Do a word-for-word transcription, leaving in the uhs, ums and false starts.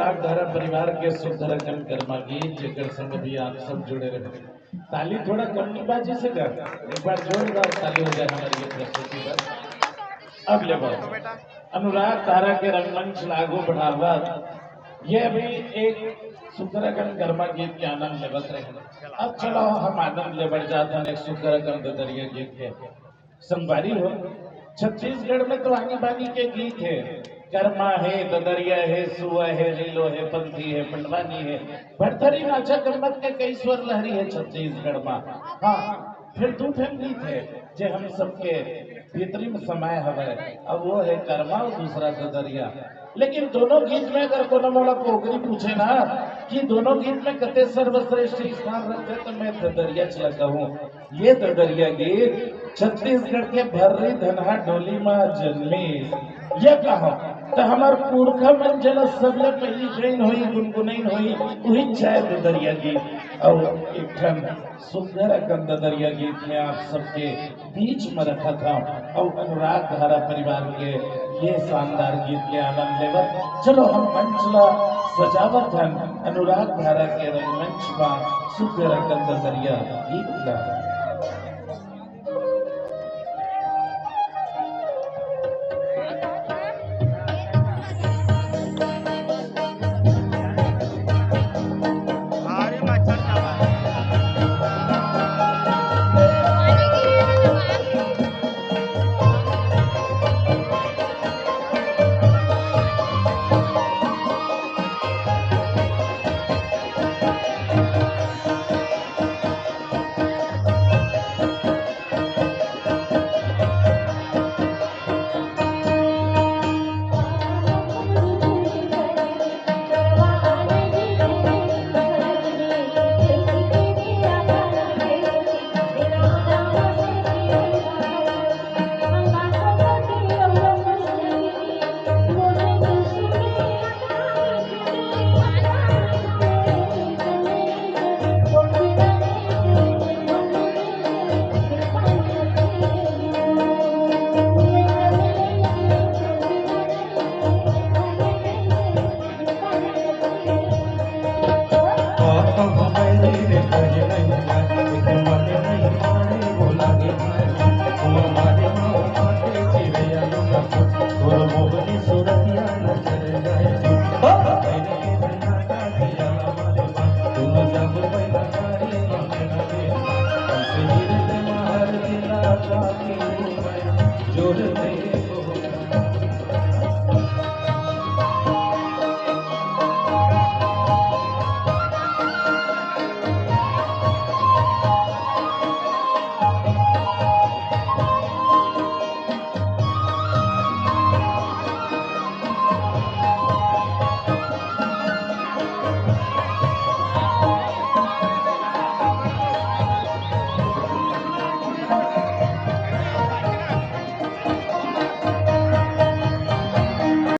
अनुराग धारा परिवार के सुघर अकन गरमा गीत, जेकर संग भी आप सब जुड़े रहे। ताली थोड़ा कम नहीं बाजी से कर, एक बार जोरदार ताली हो जाए हमारी ये प्रस्तुति पर। अब ले बढ़ो। अनुराग धारा के रंगमंच लागू बढ़ावा, ये भी एक सुघर अकन गरमा गीत के आनंद लेवत रहे। अब चलो हम आनंद ले बढ़ जाते हैं एक सुघर अकन ददरिया गीत के। संगवारी हो, छत्तीसगढ़ में तो आनी बानी के गीत है, करमा है, ददरिया है, सुआ है, रीलो है, पंथी है, पंडवानी है, भरथरी नाचा गम्मत के कई स्वर लहरी है छत्तीसगढ़ में। हाँ, फिर दू ठन गीत है जे हम सबके भीतरी में समाय हवय, अब वो है करमा और दूसरा ददरिया। लेकिन दोनों गीत में अगर कोनो मोला पोगरी पूछे ना कि दोनों गीत में कते सर्वश्रेष्ठ स्थान रखते, तो मैं ददरिया चला कहूँ। ये ददरिया गीत छत्तीसगढ़ के भर्री धनहा डोली मा जन्मिस। ये कहा तो हमार पुरखा मन जेला सबले पहिली गइन होई, गुनगुनइन होई, उही चाहे ददरिया गीत। और एक ठन सुंदर अकन ददरिया गीत में आप सबके बीच में रखत हव और अनुराग धारा परिवार के ये शानदार गीत के आनंद लेवत चलो हम मंच ला सजावत हन अनुराग धारा के रंगमंच मा सुंदर अकन ददरिया गीत ला।